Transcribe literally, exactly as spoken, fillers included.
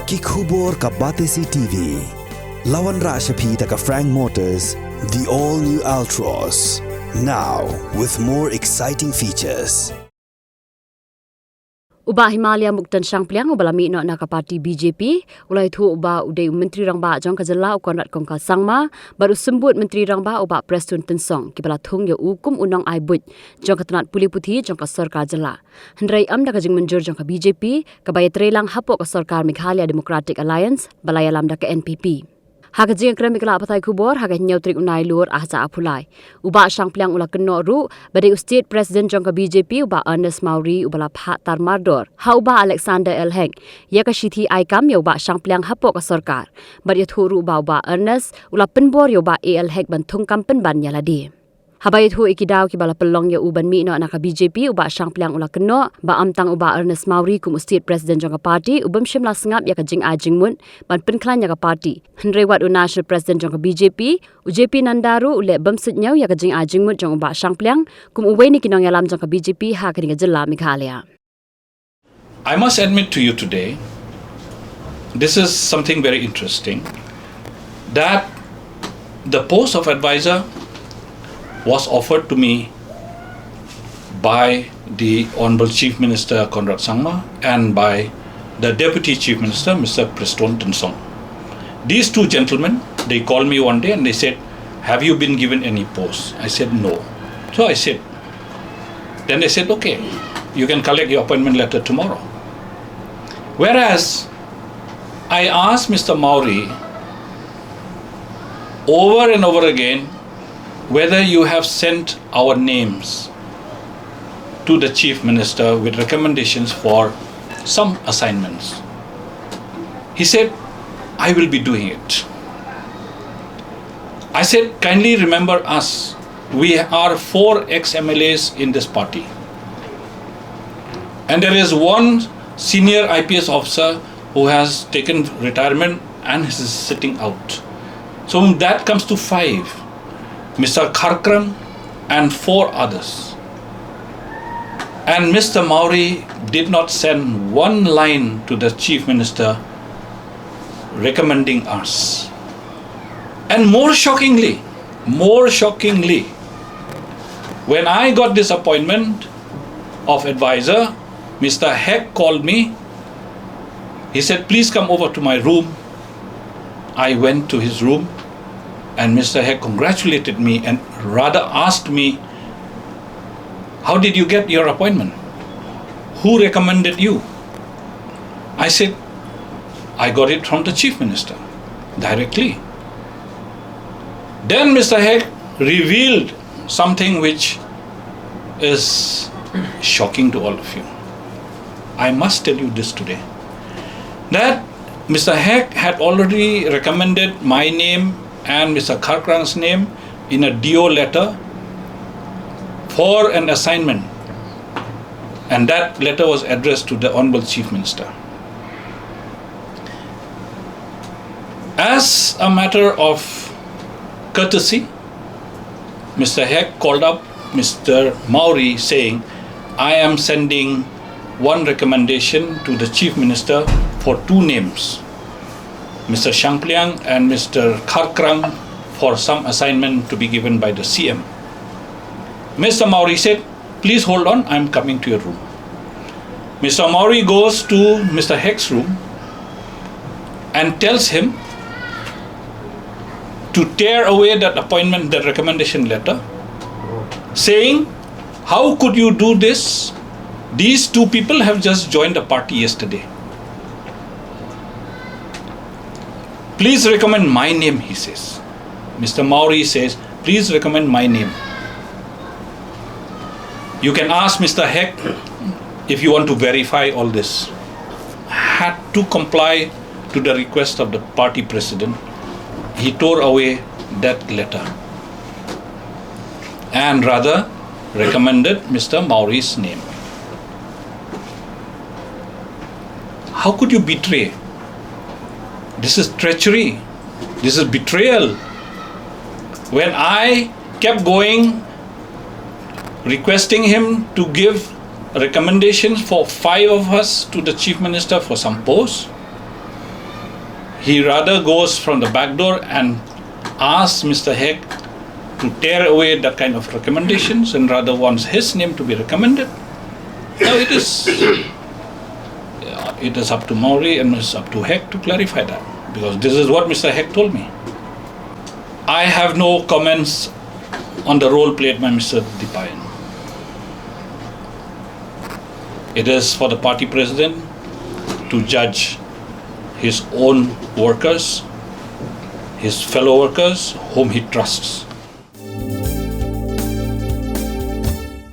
Ki khubor ka Batesi T V. La wanrah sha phi da ka Frank Motors, the all new Altroz. Now, with more exciting features. U Bah Himalayamukden Shangpliang uba la mih noh na ka party B J P, u la ïathuh ba u dei u Myntri Rangbah jong ka jylla u Conrad Kongkal Sangma, bad u Symbud Myntri Rangbah u Bah Prestone Tynsong, kiba la thung ïa u kum u nongai buit jong ka tnat pule puthi jong ka sorkar jylla. Hynrei ym da ka jingmynjur jong ka B J P, kaba ïatreilang hapoh ka sorkar Meghalaya Democratic Alliance, ba la ïalam da ka N P P. Ha ka jingïakren bad ki lad pathai khubor, ha ka hynñiew tarik u Nailur, ar hajar arphew lai, u Bah Shangpliang u la kynnoh ruh ba dei u State President jong ka B J P, u Bah Ernest Mawrie, uba la phah tar mardor ha u Bah Alexander L Hek ïa ka shithi ai kam ïa u Bah Shangpliang hapoh ka sorkar. Bad ïathuh ruh ba u Bah Ernest u la pynbor ïa u Bah A L Hek ban thung kam pynban ïa lade. Haba ïathuh ïa ki daw kiba la pynlong ïa u ban mih noh na ka B J P, u Bah Shangpliang u la kynnoh ba ym tang u Bah Ernest Mawrie kum u State President jong ka party u bym shym la sngap ïa ka jingai jingmut ban pynkhlaiñ ïa ka party, hynrei wat u National President jong ka B J P, u J P Nadda ruh u leh bymsuidñiew ïa ka jingai jingmut jong u Bah Shangpliang kum uwei na ki nongïalam jong ka B J P ha kane ka jylla Meghalaya. I must admit to you today, this is something very interesting, that the post of advisor was offered to me by the Honorable Chief Minister Conrad Sangma and by the Deputy Chief Minister, Mister Prestone Tynsong. These two gentlemen, they called me one day and they said, "Have you been given any post?" I said, "No." So I said, then they said, "Okay, you can collect your appointment letter tomorrow." Whereas I asked Mister Mawrie over and over again whether you have sent our names to the Chief Minister with recommendations for some assignments. He said, "I will be doing it." I said, "Kindly remember us. We are four ex M L As in this party. And there is one senior I P S officer who has taken retirement and is sitting out. So that comes to five. Mister Kharkrang and four others." And Mister Mawrie did not send one line to the Chief Minister recommending us. And more shockingly, more shockingly, when I got this appointment of advisor, Mister Hek called me. He said, "Please come over to my room." I went to his room and Mister Hek congratulated me and rather asked me, "How did you get your appointment? Who recommended you?" I said, "I got it from the Chief Minister directly." Then Mister Hek revealed something which is shocking to all of you. I must tell you this today, that Mister Hek had already recommended my name and Mister Kharkrang's name in a D O letter for an assignment, and that letter was addressed to the Honorable Chief Minister. As a matter of courtesy, Mister Hek called up Mister Mawrie saying, "I am sending one recommendation to the Chief Minister for two names, Mister Shangpliang and Mister Kharkrang, for some assignment to be given by the C M." Mister Mawrie said, "Please hold on, I'm coming to your room." Mister Mawrie goes to Mister Hek's room and tells him to tear away that appointment, that recommendation letter, saying, "How could you do this? These two people have just joined the party yesterday. Please recommend my name," he says. Mister Mawrie says, "Please recommend my name. You can ask Mister Hek if you want to verify all this." Had to comply to the request of the party president. He tore away that letter and rather recommended Mister Mawrie's name. How could you betray? This is treachery. This is betrayal. When I kept going, requesting him to give recommendations for five of us to the Chief Minister for some posts, He rather goes from the back door and asks Mister Hek to tear away that kind of recommendations and rather wants his name to be recommended. Now it is, yeah, it is up to Mawrie and it's up to Hek to clarify that, because this is what Mister Hek told me. I have no comments on the role played by Mister Dipayan. It is for the party president to judge his own workers, his fellow workers, whom he trusts.